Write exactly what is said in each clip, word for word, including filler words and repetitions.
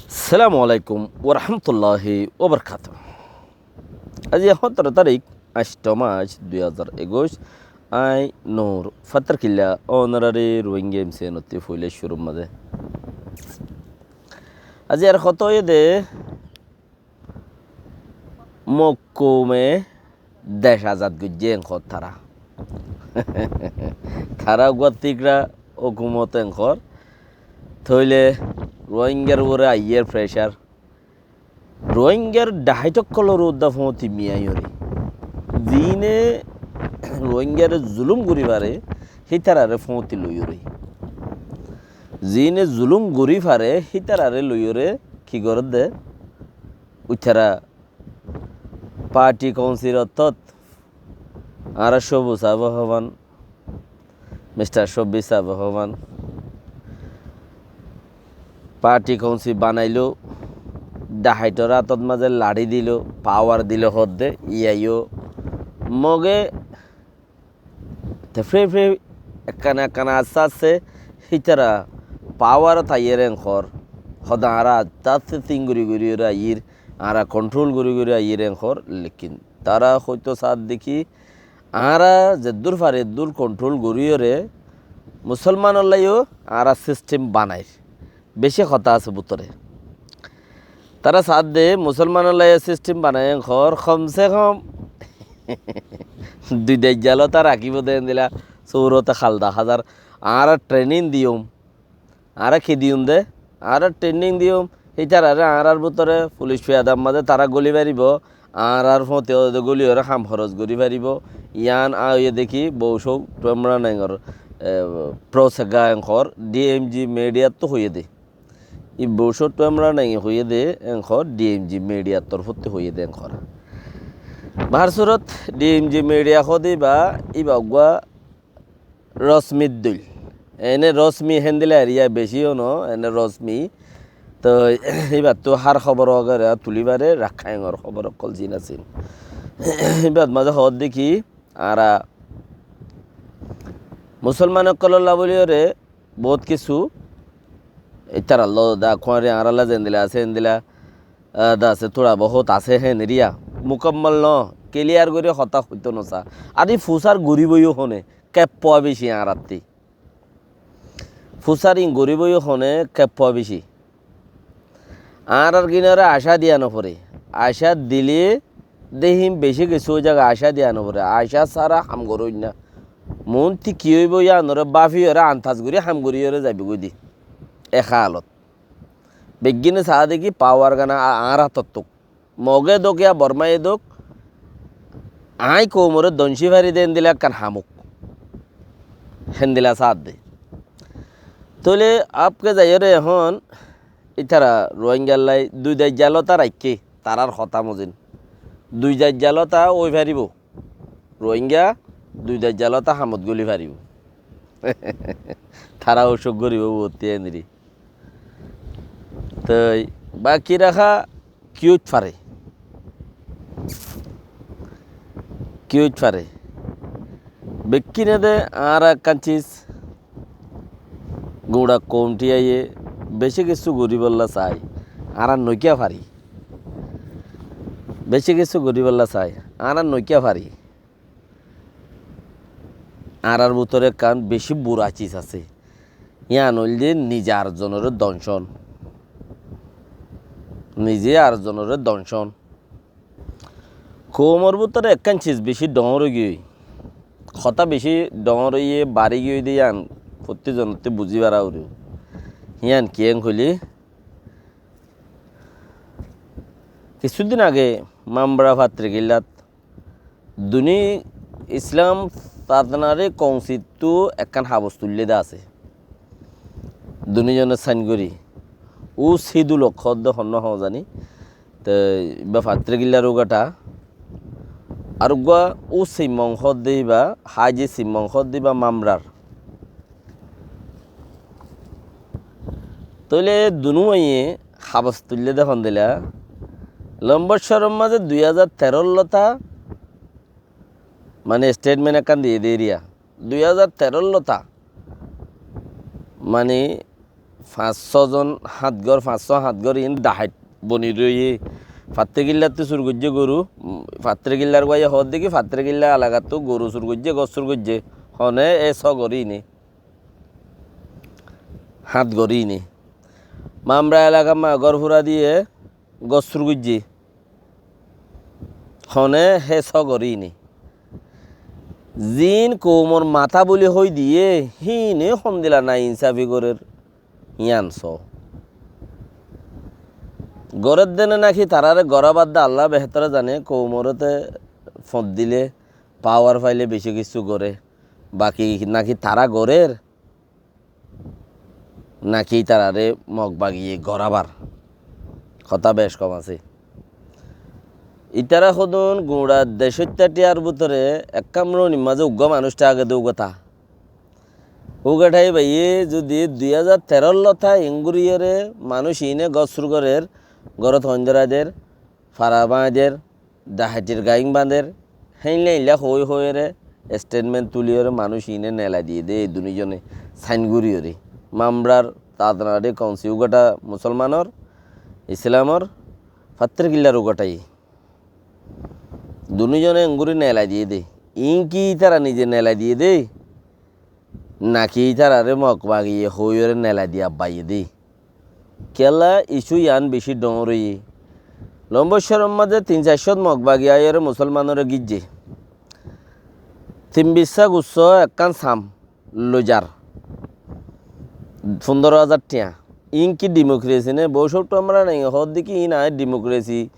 Assalamu alaikum warahmatulláhi wabarakátuhu. Aijja hóñtaro tarík, añcto mac, dui házar ekuic. Añí Nur Fattarkilla, ónorari Rohingya M C N ottú foila cúrur mazé. Aijja ar hotá óiye dé, Mog koume dec azad goijjé en hoór tará. Tará uggwá Tigra hókumot en hoór. Tóile Rohingyar uore aiyér pressure. Rohingyar dhaháit ókkolor uddá fóñti miyaiyóre. Ziíne Rohingyare zulúm gorí fare, hítarare fóñti loiyóre. Ziíne zulúm gorí fare, hítarare loiyóre ki gorédde? Uitará party council ottót añára Cóbu sábe hoibán, Mister Cóbbi sábe hoibán, party council banailó, dhahaitor átot mazé laçí diló, power diló hoódde, iyá yó Moge te fre fre ekkán ekkán asté asté hítara power ot aiyér en hoór. Hoódde añára asté asté tin gorí gorí óre aiyír, añára control gorí gorí aiyér en hoór. Lekin tará hoito saádde ki, añára zeddúr fari eddúr control gorí óre Musolmanor lá yó añára system banair. Beci hotá asé bútore. Tará saádde Musolmanor lá yó system banai en hoór, hom se hom dui dajjalóta rakíbo dé endilla, sóurote hal daházar. Añára training diyum, añára ki diyum dé? Añára training diyum. Hítarare añárar bútore fulic fiyadar mazé tará góli faribó, añárar fóñti ódde góli óre ham horos gorí faribó. Yián añí hoiyé dé ki, Boucók Tuemra Naingor, e, prosega en hoór, D M G media ttu hoiyé dé. Í Boucók Tuemra Nainge hoiyé dé en hoór, D M G media torfóttu hoiyé dé en hoór. Bahár surot, D M G media hoódde íba, íba uggwá rosmir dóil. Ene rosmi héndilla eriya beci yó no, ene rosmi. Toi íbattú hár hóbor wagera tulí fare, Rakkaingor hóbor ókkol zin asé. Íbat mazé hoódde ki, añára Musolman ókkolor lá bóli óre bout kessú ítarar lá dá kuáñri añárar lá zendilla asé héndilla, ah, dá asé, tura bout asé héneriya. Mukammal no, clear gorí hotá hoitó no saá. Ar í fusár goríbo yó hone, keppa beci añárattí. Fusár ín goríbo yó hone, keppa beci. Añárar gínoré acá diya no fore. Acá dilé dehím beci kessú ói zaga, acá diya no fore. Acá sára ham goróinna. Muúntu ki óibo yíanoré báfi óre antas gorí ham gorí óre zaibo goi dé. E hálot. Beggíne saá dé ki power gán a-, añár átot tók. Moge dók ya Bormaye dók, aññí koumoré doncí fari dé héndilla ekkán ham ók. Héndilla saádde. Tóile afke zaiyóre ehón ítara Rohingyar lá dui dajjalóta raikké, tarár hotá mozin. Dui dajjalóta ói faribó. Rohingya dui dajjalóta hamot góli faribó. Tará ócuk goríbo bóutti eneri. Toi baki raká ki óit fare? Ki óit fare? Bekkíne de añára ekkán cis guñça koumtí aiyé beci kessú goríbolla saái, añára nokiya fari. Beci kessú goríbolla saái, añára nokiya fari. Añárar bútore ekkán beci bura cis asé. Yían óilde nize ar zonoré doncón. Nize ar zonoré doncón. Koumor bútore ekkán cis beci dhoóñr óigiyoi. Hotá beci dhoóñr óiye, bari giyoi de yían fottí zonottí buzí fara foribó. Yían kiyén hoilé, kissúdin age Mamra Fattirkillát Duni Islam Satnari Kouncittú ekkán habos tuillé de asé. Duni zone sain gorí. Ú Sidul Hok hoódde honnúa hoó zani. Te íba Fattirkillar uggwá tha. Ar uggwá Ú Simmong hoódde íba, Haji Simmong hoódde íba Mamrar. Tóile dunúwaye habos tuillé de hondilla. Lombor coror mazé dui házar teró lóta, mane, statement ekkán diyé de eriya. Dui házar teró lóta, mane, fañs só zon, hát gór, fañs só hát gór iín dahait boni roiyé. Fattirkillattu sur goijjé goru, um, Fattirkillar guaye hoódde ki, Fattirkilla elakattú goru sur goijjé, gór sur goijjé. Hone e só gór iíne. Hát gór iíne. Mamra elakar ma gór fura diyé, gór sur goijjé. Hone hé só gorí ni. Ziín koumor matá buli hoi diyé, híine hondila nainsafi gorér, yían só. Gorér dé né náki taráre gorá badde Allah behétore zane, koumoré te foñt dile, pawar faile beci kissú goré. Baki náki tará gorér, náki ítararé Mog bagiye gorábar hotá bec kom asé. Ítara hodún guñça decóitta thíyar bútore ek kamronir mazé uggúa manúic táke dé ugúa tha. Ugúa tháibaye zudi dui házar teró lóta enguriyóre manúic iíne gór sur gorér, górot hoindóra der, fara báñder, daháitir gaáin bañder, héinla héinla hoói hoóiyeré esthéitment tuliyóre manúic iíne nelai diyé dé, ei dunízone sáin goríyoré. Mamrar Tadnarí kounsi ugúa tha musólmanor, islamor, Fattirkillar ugúa tha. Dunízone enguri nelai diyé dé. Iín ki ítara nize nelai diyé dé? Náki ítararé Mog bagiye hoóiyoré nelai diya baiyé dé. Kiyólla icú yián bicí dhoóñr óiye. Lombóccoror mazé tin sair cót Mog bagi aiyóre musólmanoré gíijje. Tin bissá gussó ekkán sam loizar. Fundóro házar thiañ. Iín ki dhimokresi né? Bou cóttu añára nai hoódde ki iín aññí dhimokresi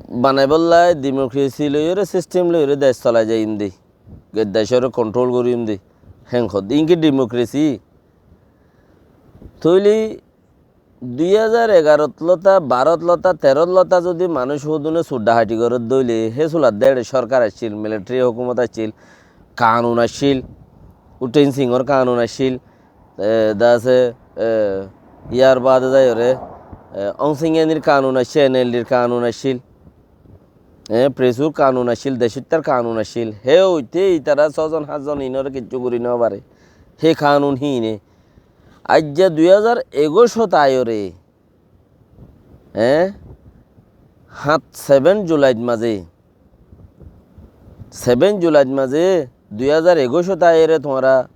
banaibólla, dhimokresi loiyóre, sisthem loiyóre dec solai zaiyum dé. Ge-, decóre konthról goríyum dé, héen hoódde. Iín ki dhimokresi? Tóile dui házar egarot lóta, barot lóta, terot lóta zudi manúic hodúne sur dhaháiti gorédde óile, hé sulat dé eçe sórkar accíl, militari hókumot accíl, kanun accíl, Ú Thein Singor kanun accíl, e, dá asé, e, yar baade zaiyóre, e, Aung San Suu Kyi'r kanun aiccé, N L D-r kanun accíl, e, pressur kanun accíl, decóittar kanun accíl. Hé óite ítara sózon hátzon iínoré kiccú gorí nofaré. Hé kanun híine. Aijja dui házar ekuicót aiyóre, e, hát seven Julait mazé, seven Julait mazé dui házar ekuicót aiyóre tuáñra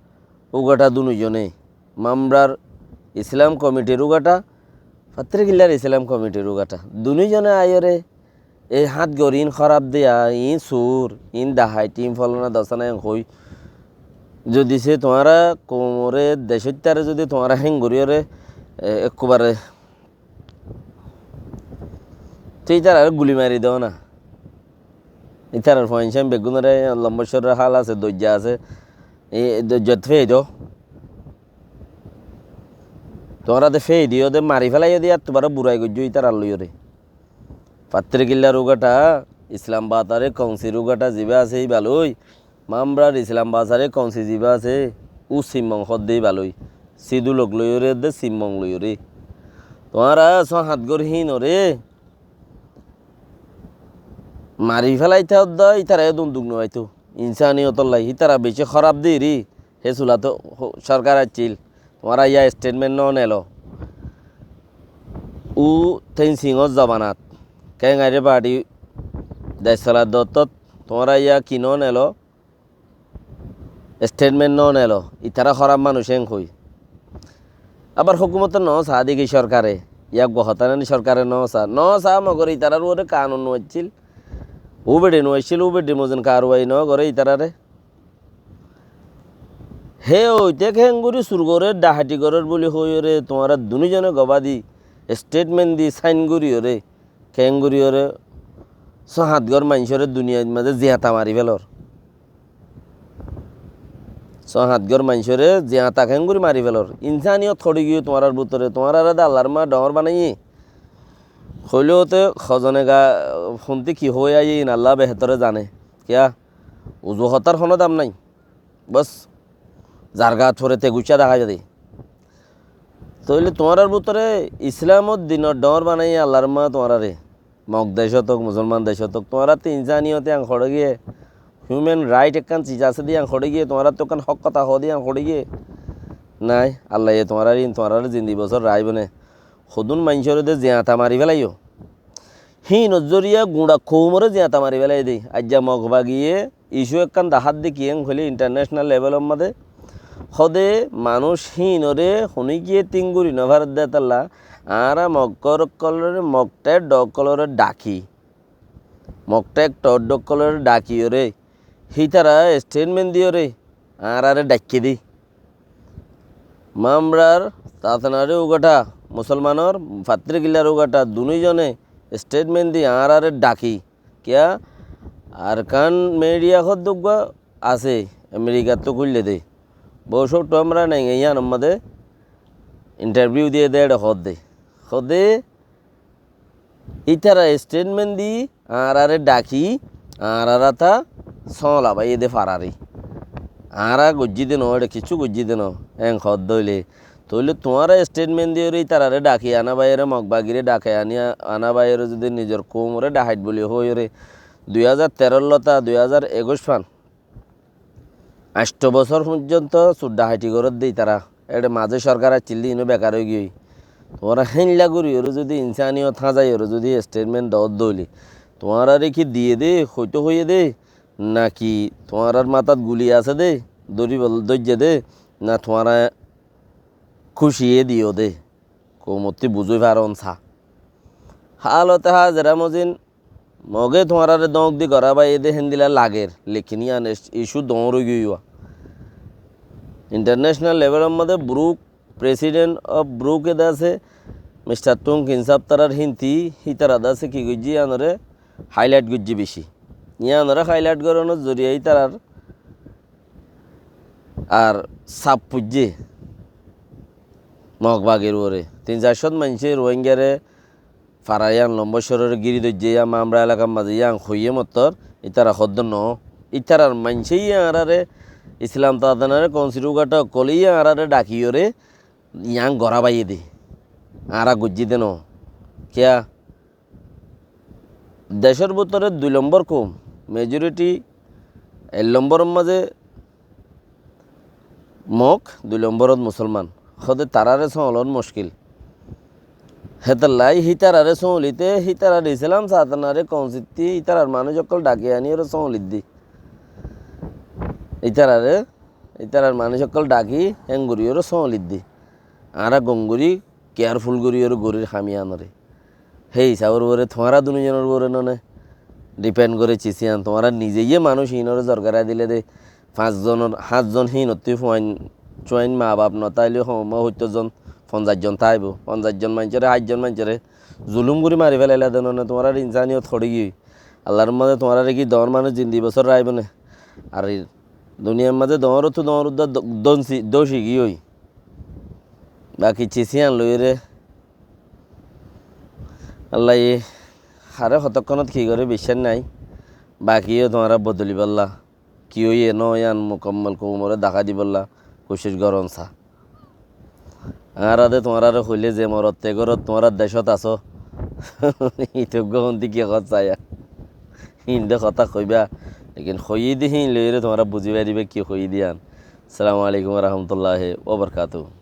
ugáta dunúizone, Mamrar Islam Komitir ugáta, Fattirkillar Islam Komitir ugáta, dunúizone aiyóre ei hát gorí iín hóraf diya, iín sur, iín dahait, iín folana dosana en hoói, zudi se tuáñra koumoré, decóittaré zudi tuáñra héen goríyoré, e, ekkubare Te ítararé guli mari dóna. Ítarar fuain cúain beggúnoré lombóccoror hál asé, doijja asé. E, doijjat fei dó. Tuáñra de fei diyó de, mari félaiyo de, yáttu baró burai goijjó ítarar loiyóre. Fattirkillar ugáta, Islam Bataré kounsir ugáta zibá asé íba loi, Mamrar Islam Bazare kounsi zibá asé, ú Simmong hoódde íba loi. Sidú lok loiyóre de Simmong loiyóre. Tuáñra só hát gór híinoré mari félaitá ódda, ítara edún duk no faitóu. Insaniyotólla ítara bicí hóraf de eri, hé sulato ho-, sórkar accíl. Tuáñra yá estetment no nelo. Ú Thein Singor zobanat, Keng Aire Party dec solar dottót tuáñra yá ki no nelo, estetment no nelo, itará hóraf manúic en hoi. Abar hókumote no saá de ki sórkare, yá uggúa hotá nani sórkare no saá, no saá mogor itarár uore kanun no accíl, ú beçe no accíl, ú beçe mozin karwai no goré itaráre. Hé óite keéngorí sur gorér, dhaháti gorér buli hoiyóre tuáñra dunúzone gobá di, estetment di, sáin goríyoré, keéngoríyoré só hát gór maincóre duniyait mazé ziañta mari félor. Só hát gór maincóre ziañta keéngorí mari félor. Insaniyot hoçé giyé tuáñrár bútore, tuáñráre de Allar ma dhoóñr banaiyé. Hoilé óte hozone ga, honte ki hoói aiyé, iín Alla behétore zane. Kiyá? Uzu hotár honó dam nái. Bos, zargat fore te guccá dahá zade. Tóile tuáñrár bútore Islamor dinor dhoóñr banaiyé Allar ma tuáñráre. Mog dec ótok, Musolman dec ótok, tuáñrattú insaniyote yián hoçé giyé, human right ekkán ciz asé de yián hoçé giyé, tuáñrattú ekkán hók hotá hoó de yián hoçé giyé. Nái, Allaye tuáñrare, tuáñrare zindi bosór raáibo né. Hodún maincóre de ziañta mari félaiyó. Híinor zoriya guñça koumoré ziañta mari félaiyé dé. Aijja Mog bagiye issue ekkán dahár dé kiyé hoilé international level or mazé. Hóde manúic híinoré honíkiye tíng gorí nofaredde tálla. Añára Mog ókkoloré, Mog thék dhok ókkoloré dhaki. Mog thék dhok ókkoloré dhakiyóre, hítara statement diyóre, añáráre dhaikké dé. Mamrar Sasanarí ugatha, Musolmanor Fattirgillar ugatha, dunúizone statement di añáráre dhaki. Kiyá? Arkan media hoddúgua asé, Amerikattú kúille dé. Bou cóttu amra nai, yíanor mazé interview diyé dé, éçe hoódde. Hoódde, ítara statement di añáráre dhaki, añáráre ta sóola baiyé dé farari. Añára goijjí dé noó, éçe kiccú goijjí dé noó, en hoódde óile. Tóile tuáñra statement diyóre ítararé dhaki aná baiyóre, Mog bagiré dhaki aní aná baiyóre zudi nizor koumoré dhahait buli hoóiyoré, dui házar teró lóta dui házar ekuic fan añctho bosór foijjonto sur dhahaiti gorédde ítara. Éçe mazé sorkar accíl dé, iín ó bekar óigiyoi. Tuáñra héinla goríyoré zudi insaniyot háñzaiyoré zudi statement doódde óile, tuáñrare ki diyé dé, hoitó hoiyé dé, naki tuáñrar matát guli asé dé, dóribolla dóijje dé, na tuáñra kúciye diyó dé? Koumottí buzói faron sa. Hálote házera mozin Mogé tuáñráre dóñk di gorá baiyé dé héndilla lager, lekin yían issue dóñr óigiyoi. International level or mazé Bruk, president of Bruk e de asé, Mister Tung Khin sáb tarár hínti, hítara de asé ki goijjé, yíanoré highlight goijjé beci. Yíanoré highlight gorónor zoriya ítarar ar saf foijjé Mog bagir uore. Tin sair cót maincé Ruáingaré farar yían lombor córóre gíri dóijje, yían Mamra elakar mazé yían hoiyé mottor, ítara hoódde noó. Ítarar maincé yí añáráre, Islam Tatanaré, Kounsir ugatha ókkolé yí añáráre dhakiyóre yían gorá baiyé dé. Añára goijjí dé noó. Kiyá? Decór bútore dui lombor koum, majority ek lomboror mazé Mog, dui lomborot Musolman. Hóde taráre sóolon muckil. Hétolla hítararé sóolite, hítarar Islam Satanaré Kounsittí, ítarar manúic ókkol dhaki aníyoré sóolidde. Ítararé, ítarar manúic ókkol dhaki, héngoriyoré sóolidde. Añára gom gorí, careful goríyoré gorír ham yíanoré. Hé hísabor uore tuáñra duní zonor uore none depend goré cis yían. Tuáñra nize yé manúic híinoré zorgarai dile dé, fañs zonor, háñt zon híinottú fuain, cuain maa baf no táile hoóma hoittór zon, fonzaic zon táibo. Fonzaic zon maincóre, háñt zon maincóre zulum gorí mari félaila dé none, tuáñrar insaniyot hoçé giyói. Allar mazé tuáñrare ki dóñr manúic zindi bosór raibó né? Ar duniyar mazé dóñrottú dóñr uddá dó-, dóñsi-, dóci giyói. Baki cis yían loiyóre Allaye haré hotókkonot ki goré biccác nái. Baki yó tuáñra bodolibálla, ki óiye nó yían mukammal koumoré dahái dibálla kucíc goron sa. Añára de tuáñrare hoilé ze morot te górot tuáñrar decót asó, íte uggúa hondí ki hotá saiyá. Híinde hotá hoibá, lekin hoiyé de híin loiyóre tuáñra buzí faribá ki hoiyé de yían. Assalamu alaikum wa rahmatullahi wa barakatuhu.